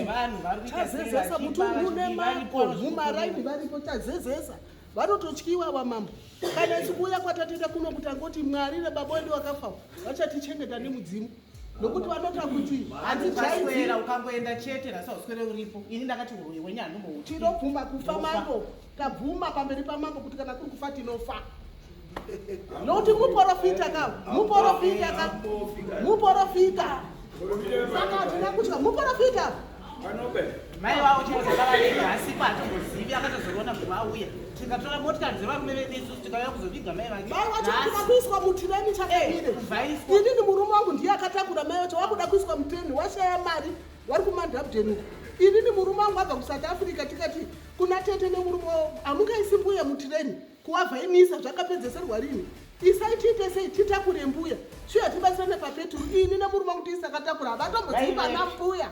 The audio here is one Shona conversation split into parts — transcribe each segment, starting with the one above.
Chazezesa mutunhu une mako mumaraini varipo chazezesa vanototyiwa vamambo kana isu kuuya kwatatoita kuno kuti angoti mwari nebaba wedu wakafa vachatichengeta nemudzimu nokuti vanota kuti handijaiswera ukangoenda chete nhasi hauswere uripo ini ndakati uroyi wenyu handimbouti tinobvuma kufa mambo tabvuma pamberi pamambo kuti kana kuri kufa tinofa nokuti muporofita ka muporofita ka muporofita saka hatina kutya muporofita mai vavo chaiakavaviga asipo hatombozivi akatozoona kuti vauya tikatora motikari dzevarume vedu isusu tikauya kuzoviga mai vake mai vacho kuda kuiswa mutireni chakamire eh, inini murume wangu ndiye akatakura mai vacho wakuda kuiswa mutireni washaya mari wari kumandabden uko inini murume wangu abva kusouth africa tikati kuna tete nemurume wavo hamungaisi mbuya mutireni kuwavhainisa zvakapedzeserwa rini isai tiite sei titakure mbuya shuya tibatsirane papeturu ini nemurume wangu tiisakatakura havatombozivi pana mbuya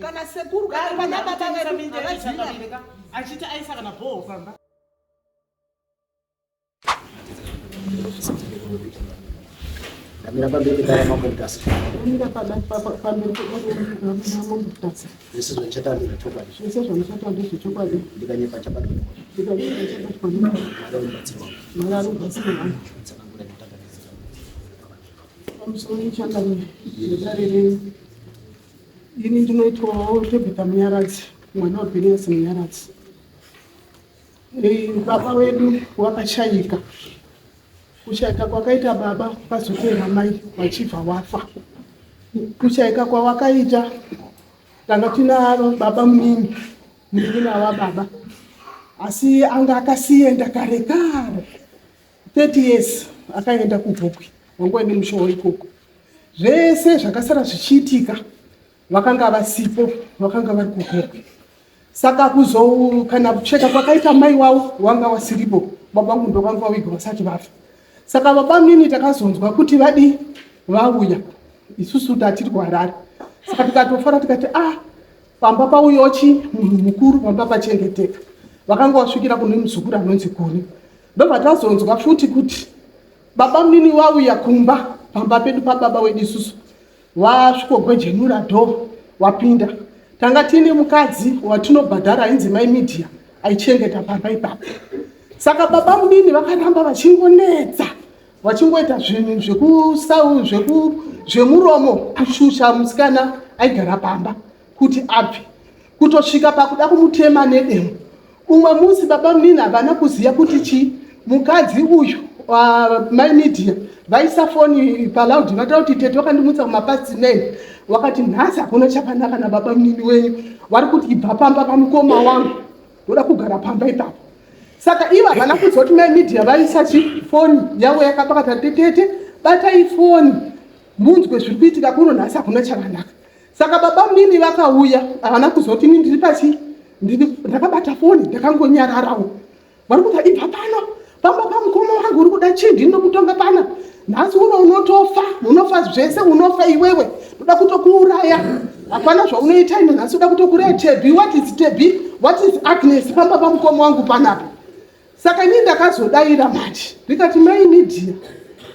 kana sekuru kana pana baba vedu havazivi achiti aisa kana bhoho pamba Ndamira pamberi pedare mambo Mutasa. Ndamira pamberi pedare mambo Mutasa. Zvese zvandichataura ndezvechokwadi. Zvese zvandichataura ndezvechokwadi. Ndikanyepa chabatwa nemhosva. Ndikanyepa chabatwa nemhosva. Mwari ari mubatsiri wangu. Mwari ari mubatsiri wangu. Tsanangura nekutanga nezita. Pamusoro yechangamire nedare renyu. Ini ndinoitwawo Tabitha Munyaradzi, mwana waBheniasi Munyaradzi. Eh, baba wedu wakashaika. Kushaika kwakaita baba kwakazoteera mai wachibva wafa. Kushaika kwawakaita tanga tina baba munini munin'ina wababa asi anga akasienda kare kare 30 years akaenda kugokwe wanguva nemushowo ikoko zvese zvakasara zvichiitika vakanga vasipo vakanga vari kugokwe saka kuzo kana kucheka kwakaita mai wavo wanga wasiripo baba vangu ndovanga vaviga vasati vafa saka baba mini takazonzwa kuti vadii vauya isusu tatiri kuharare saka tikatofara tikati ah pamba pauyochi munhu mukuru pamba pachengeteka vakanga vasvikira kune muzukuru anonzi goni ndobva tazonzwa futi kuti baba mini vauya kumba pamba pedu pababa wedu isusu Wasvikogwejenura door wapinda. Tanga tiine mukadzi watinobhadhara ainzi mai media aichengeta pamba ipapo. Saka baba munini vakaramba vachingonetsa vachingoita zvinhu zvekusau zveku zvemuromo kushusha musikana aigara pamba kuti abve kutosvika pakuda kumutema nedemo Umwe musi baba munini havana kuziva kuti chii mukadzi uyu uh, mai media vaisa foni paloud vataura kuti tete wakandimutsa kumapast 9 wakati nhasi hakuna chakanaka nababa munini wenyu vari kuti ibva pamba pamukoma wangu ndoda kugara pamba ipapo saka ivo havana kuziva kuti mai media vaisa chi foni yavo yakabakata tetete batai foni munzwe zviri kuitika kuno nhasi hakuna chakanaka Saka baba munini vakauya havana kuzoti ini ndiri pachi ndakabata foni ndakangonyararawo. Vari kubva ibva pano pamba pamukoma wangu uri kuda chii ndinokutonga pana nhasi uno unotofa unofa zvese unofa iwewe ndoda kutokuuraya hapana zvaunoita ino nhasi uda kutokuuraya tebi what is tebi what is agnes pamba pamukoma wangu panapa saka ini ndakazodaira manje ndikati mai media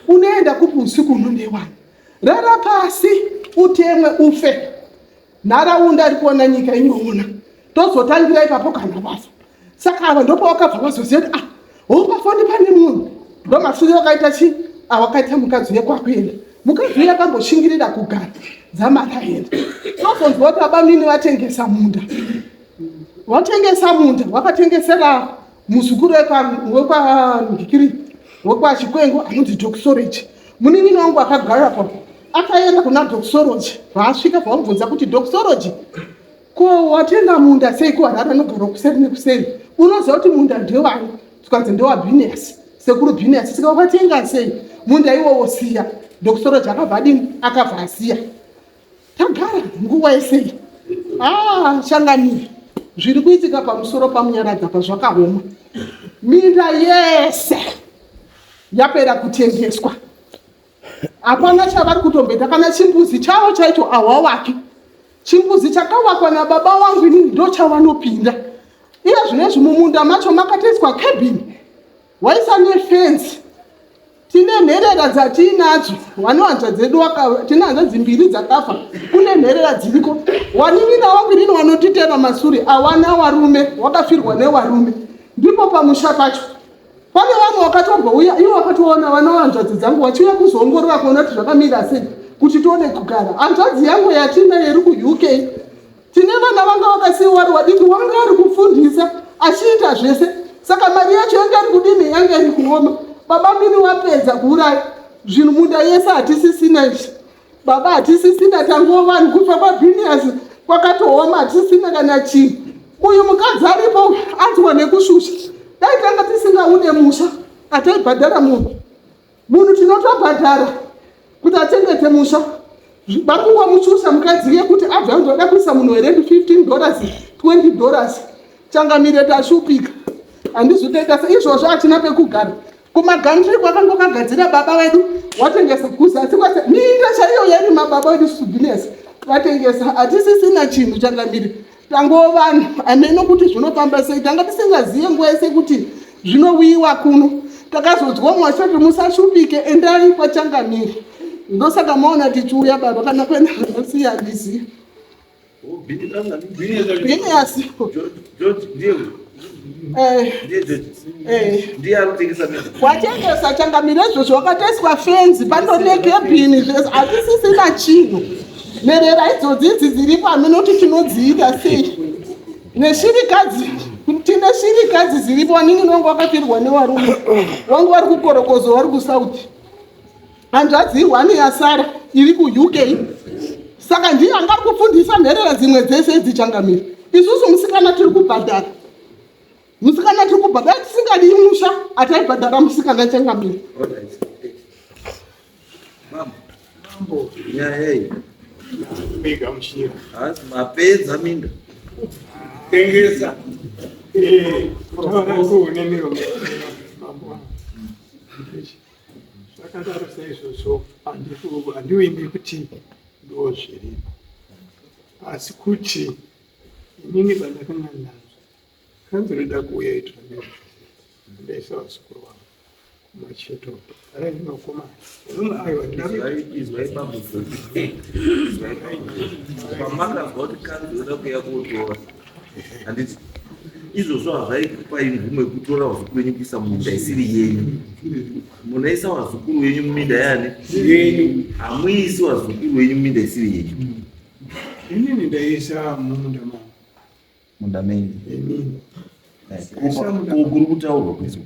unoenda kupi usiku unondewani Rara pasi utemwe ufe. Nharaunda iri kuona nyika inoona. Tozotangira ipapo kana vafa. Saka ava ndopavakabva vazoziva kuti ah, hoo pafoni pane munhu. Ndomashure wakaita chi awakaita mukadzi uye kwakuenda. Mukadzi uye akamboshingirira kugara dzamara aenda. Tozonzwa kuti babanini vatengesa munda. Watengesa munda, wakatengesera muzukuru wekwaNgikiri wekwaChikwengo anonzi Doxorage. Munin'ina wangu akagara pa akaenda kuna Doxology vaasvika vamubvunza kuti Doxology ko watenga munda sei kuHarare anogara kuseri nekuseri unoziva kuti munda ndewani tikanzi ndewabhineas sekuru bhineas saka wakatenga sei munda iwowo siya Doxology akabva adini akabva asiya tagara nguva yesei ah changamire zviri kuitika pamusoro pamunyaradza pazvakaoma minda yese yapera kutengeswa hapana chavari kutomboita kana chimbuzi chavo chaicho hawawaki chimbuzi chakawakwa nababa wangu inini ndo chavanopinda iye zvinezvi mumunda macho makatoiswa cabin waisa nefenzi Tine nherera dzatiinadzo, vane hanzvadzi dzedu, tine hanzvadzi mbiri dzakafa, kune nherera dziriko. Wanin'ina wangu inini wanotitema masuri awana warume, wakafirwa newarume, ndipo pamusha pacho. Pane vamwe wakatombouya ivo wakatoona vana hanzvadzi dzangu vachiuya kuzoongorora kuona kuti zvakamira sei kuti tione kugara. Hanzvadzi yangu yatina iri kuUK tine vana vanga vakasiiwa vari vadiki, wanga ari kufundisa achiita zvese, saka mari yacho yanga iri kudini, yanga iri kuoma. Baba mini wapedza kuuraya zvinhu, munda yese hatisisina izvi baba, hatisisina, tangova vanhu kubva kwabhiniasi kwakatooma, hatisisina kana chinhu. Uyu mukadzi aripo anzwa nekushusha, dai tanga tisingaune musha ataibhadhara munhu munhu tinotobhadhara kuti achengete musha. Vari kungomushusha mukadzi yekuti abva anzoda kuisa munhu werendi $15, $20. Changamire, tashupika, handizvitoita se izvozvo, hatina pekugara. Kumagandiri kwakanga kwakagadzira baba vedu watengesa, kuzasi kwase minda chaiyo yairima baba vedu Subinesi vatengesa, hatisisina chinhu changamire. Tangova vanhu hameno kuti zvinofamba sei, tanga tisingazive nguva yese kuti zvinowiwa kuno. Takazodzwa mwachoti musashupike, endai kwachangamire, ndosaka maona tichiuya baba. Kana kwenda siya handizivi. Biniasi watengesa changamire, izvozvo wakatoiswa fenzi pandone kebhini zvese, hatisisina chinhu. Nherera idzodzi idzi dziripo hameno kuti tinodziita sei, neshirikadzi, tine shirikadzi dziripo. Vanini vangu vakafirwa nevarume vangu vari kukorokozo, vari kuSouth. Hanzvadzi one yasara iri kuUK, saka ndiye anga ari kufundisa nherera dzimwe dzese idzi changamire. Isusu musikana tiri kubhadhara, musikana tiri kubhadhara, tisingadii musha ataibhadhara musikana changamire. Mambo, nyaya iyi hazi mapedza minda tengesa kune miromo mambo. Zvakadaro saizvozvo, handiwimbi kuti ndo zviripo, asi kuti inini bandakanga ndazvo kanzuro ida kuuya itwa ndaisa vazukuru vangu kumacheto arainokomana. Aiwa. Izwai bambo, pamakazwa kuti kanzuro ida kuuya kotora, handiti izvozvo hazvaikupai mvumo yekutora vazukuru venyu kuisa muminda isiri yenyu? Munoisa vazukuru venyu muminda yani yenyu? Hamuisi vazukuru venyu muminda isiri yenyu. Inini ndaisa mumunda mangu. Munda menyu? Inini. Kuri kutaurwa kwezo.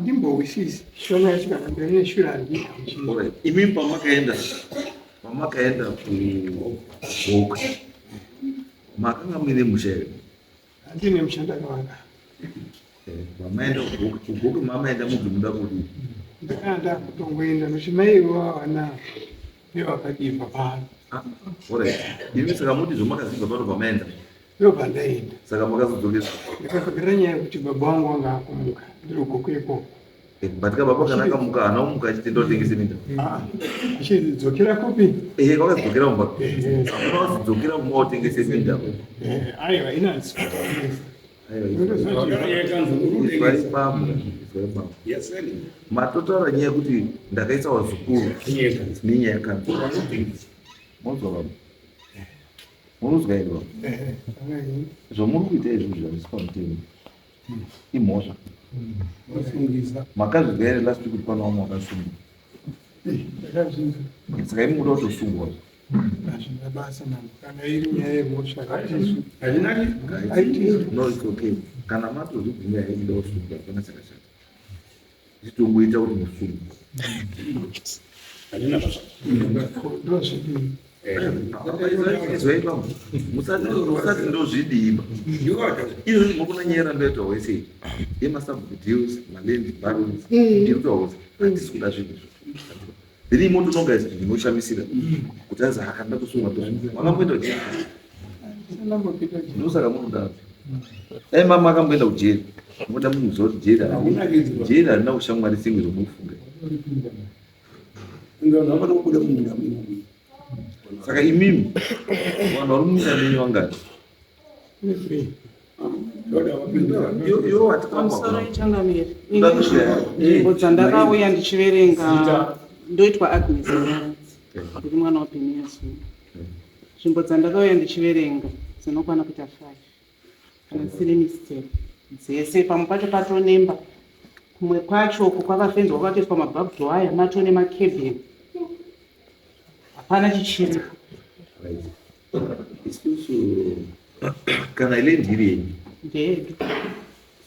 Ndimbowisisi shona yacho, kana mberi neshure handigamuchiri. Alright. Imi pamakaenda kuGokwe makanga muine musha here? Handine musha ndakavaka. Pamaenda kuGokwe mamaenda mubvi muda kudii? Ndakanga ndakutongoenda nokuti maivo vavana nevakadibva pano. Alright. Imi saka muti zvomakazibva pano pamaenda? Ndobva ndaenda. Saka makazodzokera? Ndakadzokera nyaya yekuti baba vangu vanga akumuka ndiri kuGokwe ikoko. But ka baba kana akamuka haana kumuka achitenda kutengese minda. Achidzokera kupi? Ehe, kwakazodzokera kumba. Hakuna wazodzokera kumba utengese minda. Aiwa, ina handisi kutengesa. Izwai bambo, izwai bambo. Matotaura nyaya yekuti ndakaisa wazukuru nenyaya yakanzi. Monzwa bambo? Munozwa here bambo? Zvamuri kuita izvozvo zvandisi pamutemo. Imhosva. Makazvinzwa here last week kuti pano vamwe vakasungwa? Saka imi muda kutosungwa? Hazvina basa mambo, kana iri nyaya yemhosva. No, it's okay. Kana matozvibvumira here muda kusungwa, hapana chakashata. Chitongoita kuti musungwe. Ndozvidii? Izwai bambo, musati ndozvidii ba. Izvozvi muri kuona nyaya yaramboitwa wese yemasabhuku deals, maland barons, iri kutaurwa wese. Hatisi kuda zvinhu izvo. Then imoto nonga izvi zvinoshamisira kuti anzi akanda kusungwa tosungwa. Makamboenda kujeri? Ndambopinda. Ndosaka munoda. Dai mama akamboenda kujeri. Munoda munoziva kuti jeri jeri harina ushamwari senge zvomufunga. Kubuda mumunda muno. Saka imimi vanhu vari mumunda menyu vangani? Pamusoro ichangamire. Nzvimbo dzandakauya ndichiverenga ndoitwa Agnes Nyaradzi. Ndiri mwana waBheniya Zungu. Nzvimbo dzandakauya ndichiverenga dzinokwana kuita 5. Kana dzisiri mistake dzese pamwe pacho patonemba kumwe kwacho uko kwakafenzwa kwakatoiswa mabarbed wire matone makebin hapana chichiripo. Isusu kana land iri yenyu ndeyedu.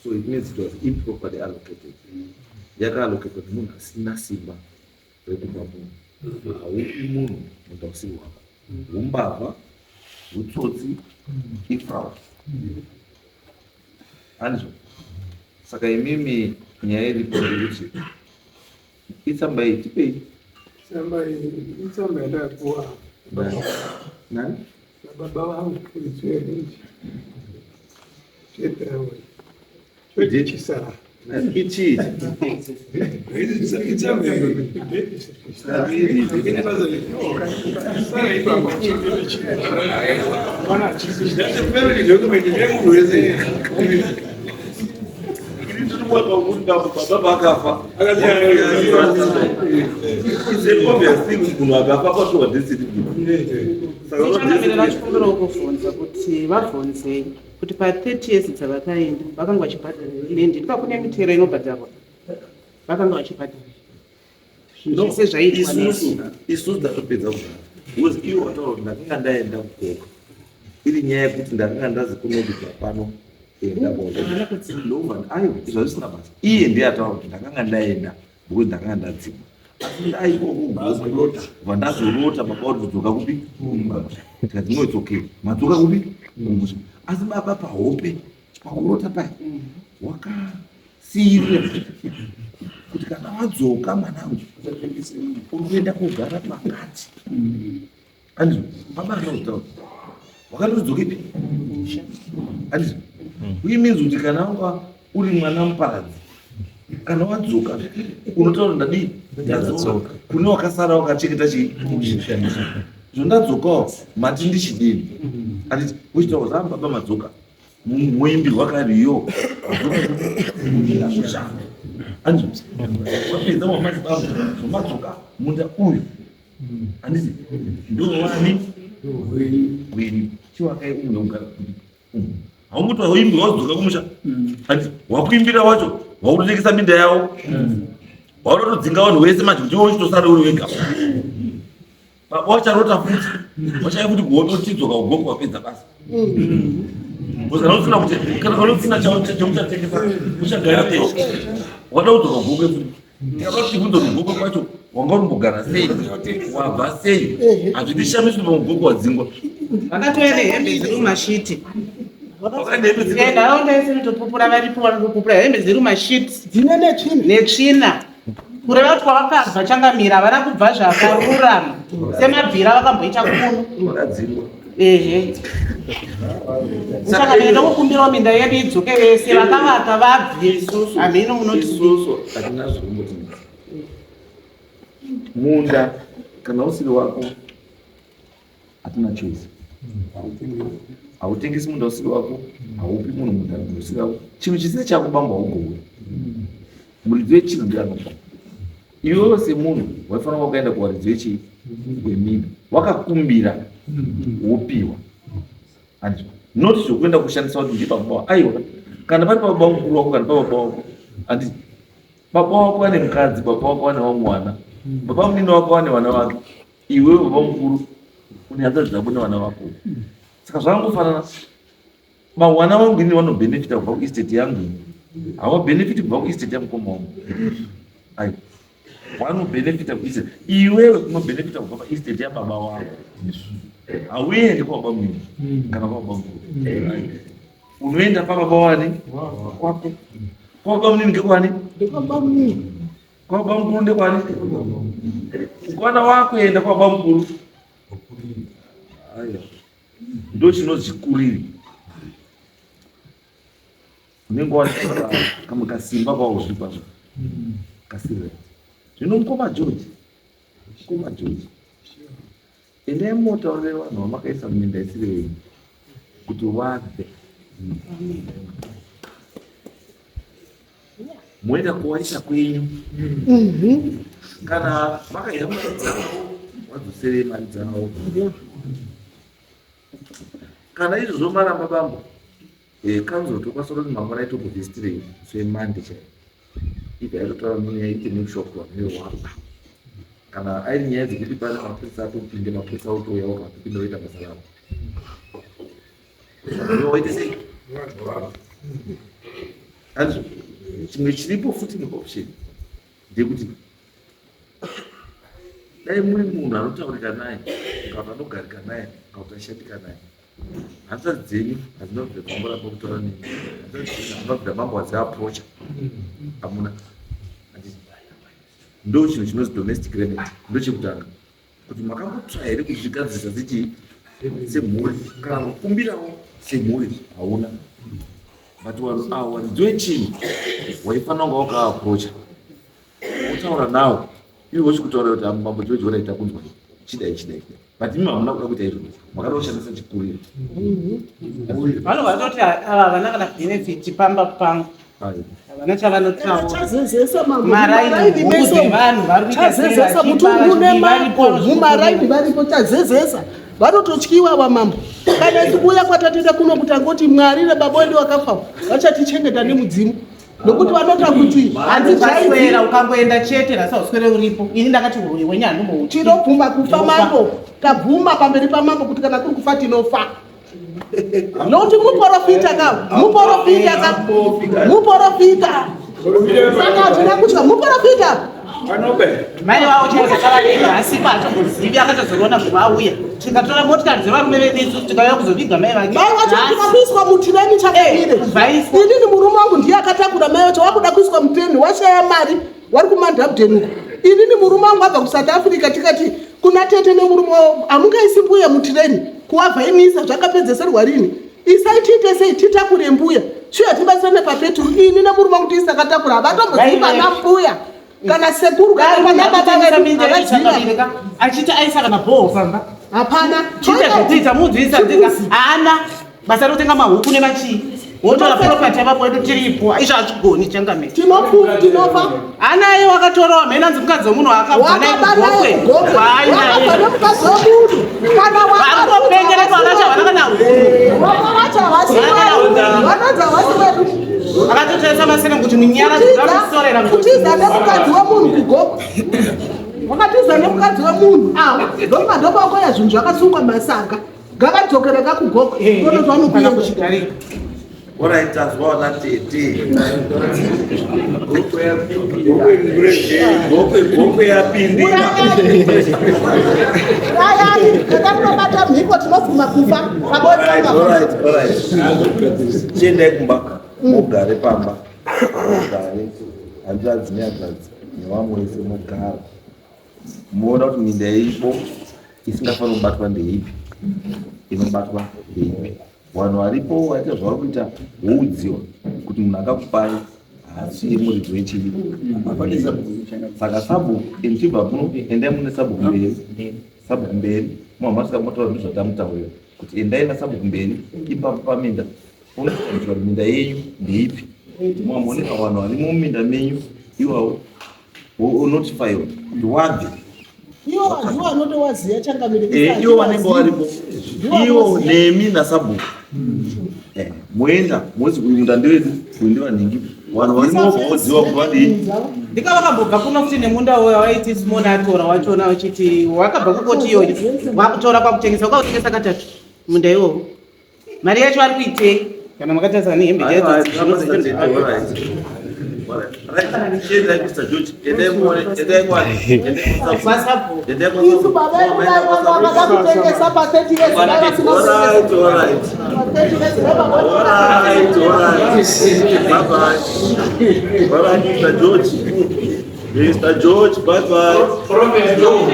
So it means it was improperly allocated. Yakaallocatwa nemunhu asina simba rekupa munhu. Haupi munhu munda usiri wako. Umbavha, utsotsi, ifraud. Handizvo? Saka imimi nyaya iripo ndekuti itsamba iyi tipei. Tsamba iyi itsamba yandakapuwa Nani? nababa vangu kuridzi chedrawe choti chisara. Ichii? Itsamba Baba vakafa. It's an obvious thing kuti munhu akafa kwatorwa death certificate. Saka Changamire vachikumbirawo kuvhunza kuti vabvunzei kuti pa30 years dzavakaenda vakanga vachibhadhara land ndika kune mitero inobhadharwa vakanga vachibhadhara zvinhu zvese zvaiitwa nesu. Isusu isusu tatopedza kudhara because iwo wataura kuti ndakanga ndaenda kukoka iri nyaya yekuti ndakanga ndazi kunobikwa pano enda koona aiwa izvo zvisina basa. Iye ndiye ataura kuti ndakanga ndaenda because ndakanga ndadzimwa asi ndaikokubva ndazorota baba kuti dzoka kupi tikati no, it's okay, madzoka kupi kumusha. Asi baba pahope pakurota paya wakasiyirira kuti kana wadzoka mwanangu uri kuenda kogara pakati. Andizvo baba anotaura wakatodzokepi? Andizvo? Uye means kuti kana wanga uri mwana muparadzi kana wadzoka unotaura ndadii ndadzoka kune wakasara wakachengeta chii zvondadzokawo mati ndichidini anditi uchitaura zaa baba madzoka muimbirwa kariyo musha andizvo wapedza wamati baba zvomadzoka munda uyu handiti ndowani wenyu chiwakai umwe ugara haumuti waimbirwa wazodzoka kumusha handiti wakuimbira wacho wakutotekesa minda yavo waunotodzinga vanhu vese manje kuti iwe uchitosara uri wega. Baba wacharota futi wachaya kuti kuhototidzoka ugoko wapedza basa kana usina kuti kana usina chauchatengesa uchagara wada kudzoka gokwe futi tikada kuti tibvunze kuti gokwe kwacho wanga urimbogara sei wabva sei hazvitishamisi kuti pamugokwe wadzingwa. Vakatouya nehembe dziri mumashiti. Wakaenda hembe dziri Nharaunda yese inotopupura varipo vanotopupura hembe dziri mumashiti dzine netsvina. Netsvina kureva kuti kwavakabva changamira havana kubva zvakarurama semabvira vakamboita kuno. Wakadzingwa. Ehe saka ndokukumbirawo minda yedu idzoke vese vakavaka vabve hamhino munoti. Isusu hatina zvekumboti munda kana usiri wako hatina choice. Hautengesi munda usiri wako, haupi munhu munda usiri wako. Chinhu chisiri chako bambo haugowe. Muridzi wechinhu ndiye anopa. Iwewe semunhu waifanira wakaenda kuvaridzi wechii weminda wakakumbira wopiwa handizvo? Not zvekuenda kushandisa kuti ndibaba. Aiwa, kana pari pababa mukuru wako kana pababa wako handiti baba wako ane mukadzi, baba wako ane vamwe vana, baba munini wako ane vana vake, iwewe baba mukuru une hanzvadzi dzako nevana vako. Saka zvakangofanana mawana vangu ini vanobhenefita kubva kuestate yangu ini havabhenefiti kubva kuestate yamukoma wangu. Aiwa, vanobhenefita kuestate iwewe unobhenefita kubva paestate yababa wako. Hauendi kwababa munini kana kwababa mukuru. Unoenda pababa wani kwako, kwababa munini ngekwani? Ndekababa munini. Kwababa mukuru ndekwani? Kwana wakuenda kwababa mukuru aiwa ndo chinonzi kuriri unenge watora kamwe kasimba kwawo zviri kwazvo kasiri. Zvino mukoma George, mukoma George, endai motaurire vanhu vamakaisa muminda isiri venyu kuti vabve. Moenda kuwaisa kwenyu. Kana makadya mari dzavo, wadzoserei mari dzavo. Kana izvozvo maramba bambo, kanzuro tokwanisa kuti mangwana itokuvhisitirei semande chaiyo. Ibva yatotaura nenyaya ite make sure kuti vanhu vewapa. Kana airi nyaya dzekuti pane mapurisa atopinde, mapurisa otouya atopinda oita basa ravo. Waite sei? Hanzi chimwe chiripo futi neoption ndekuti dai muri munhu anotaurika naye kana anogarika naye kana kuti ashandika naye, hanzvadzi dzenyu hadzina kubvira dzamboramba kutaura nemi, hanzvadzi dzenyu hamuna kubvira mambo wadziaprocha, hamuna. Ndo chinhu chinonzi domestic remedy, ndo chekutanga kuti makambotsva here kuti zvigadzirisa sechii semhuri kana kukumbirawo semhuri hauna, but vanhu avo varidzi wechinhu waifanira kunga wakaaprocha wotaura nawo iwe wochikutaura kuti mambo George waraita kunzwa chidai chidai, but imi hamuna kuda kuita izvozvo, makada kushandisa chikuriro. Vanhu vatoti ava havana kana benefit pamba pangu, havana chavanotaura. Chazezesa mambo. Maraini huku dzevanhu vari kuita sei? Chazezesa vachiba, muti mune vachibi, mako varipo. mumaraini varipo, chazezesa, vanototyiwa vamambo. Kana tikuuya kwatatenda kuno kuti angoti Mwari nebaba wedu wakafa vachatichengeta nemudzimu, nokuti vanota kuti handijaidzi. Ukaswera ukangoenda chete nhasi hauswere uripo. Ini ndakati uroyi wenyu handimbouti. Tinobvuma kufa mambo, tabvuma pamberi pamambo kuti kana kuri kufa tinofa, nokuti muprofita ka, muprofita ka, muprofita, saka hatina kutya muprofita. Mai vavo chaivo takavaviga asipo, hatombozivi, akatozoriona zvavauya. Tikatora motikari dzevarume vedu isusu tikauya kuzoviga mai vake. Mai vacho kuda kuiswa mutireni chakamire. Vaiswa. Inini murume wangu ndiye akatakura mai vacho, wakuda kuiswa mutireni, washaya mari, wari kuMandabden uko. Inini murume wangu abva kuSouth Africa, tikati kuna tete nemurume wavo, hamungaisi mbuya mutireni kuwavhaimisa, zvakapedzeserwa rini? Isai tiite sei, titakure mbuya shuya tibatsirane papeturu. Ini nemurume wangu tiisakatakura, havatombozivi pana mbuya kana sekuru kana pana baba vedu, havaziva. Achiti aisa kana bhoho pamba. Hapana. Chiita zvekuita mudziisa ndika haana basa rekutenga mahuku nemachii, wotora property yavapo wedu tiripo, izvo hazvigoni changamire. Tinofa. Anaye wakatorawa mhena, anzi mukadzi wemunhu waakabva naye Wakaba naye kugokwe. kugokwe, wakabva nemukadzi wemunhu kana Varikupengereka vakacho havana kana huru. Vamwe vacho havasi wedu, vanonzi havasi wedu. Akatotarisa masere kuti munyara dzikamusorera. Kutiza nemukadzi wemunhu kugokwe, wakatiza nemukadzi wemunhu awa, ndomadobakoya zvinhu zvakasungwa masaga, ngavadzokere kakugokwe tonoti Kana vanokuenda. kuchigarika. Alright, tazwa vana tete. Gokwe yapindira. Rayani takatinobata mhiko, tinobvuma kufa. Alright, alright, alright. Chiendai kumba, mugare pamba. Mugare, hanzvadzi nehanzvadzi nevamwe vese mugara. Muona kuti minda iripo isingafaniri kubatwa ndeipi, inobatwa ndeipi. Vanhu varipo vaita zvavari kuita, woudziwa kuti munhu akakupai haasi muridzi wechii. Saka sabhuku muchibva kuno, endai mune sabhuku mberi, sabhuku mberi muhamasika motaura ndizvatamutaurira kuti endai nasabhuku mberi ipapo paminda, unotaurwa kuti minda yenyu ndeipi, mamuoneka vanhu varimo muminda menyu iwawo, unotifaiwa kuti wabve. Iwo vaziva, vanotowaziya changamire. Ivo vanenge varipo ivo nemi nasabhuku. Moenda mozi uyu munda ndewedu, uyu ndevanhingi, vanhu varimo voziva kuti vadii. Ndika vakambobva kuno futi nemunda uyo waiti Simon atora wachona, uchiti wakabva kukoti iyoyo wakutora kwakutengesa, wakakutengesa katatu munda iwowo. Mari yacho ari kuitei kana makatarisa nehembe chaidzo? Chiendai, Mr George, endai muone, endai kwani, Kwasabhuku. endai. Isu baba edu dai vanga vakada kutengesa pa30 years, dai vasina Alright, alright. pa30 years dai baba. Alright, alright. Bye bye. Bye bye, Mr. George. Mr. George, bye bye. Prophet George.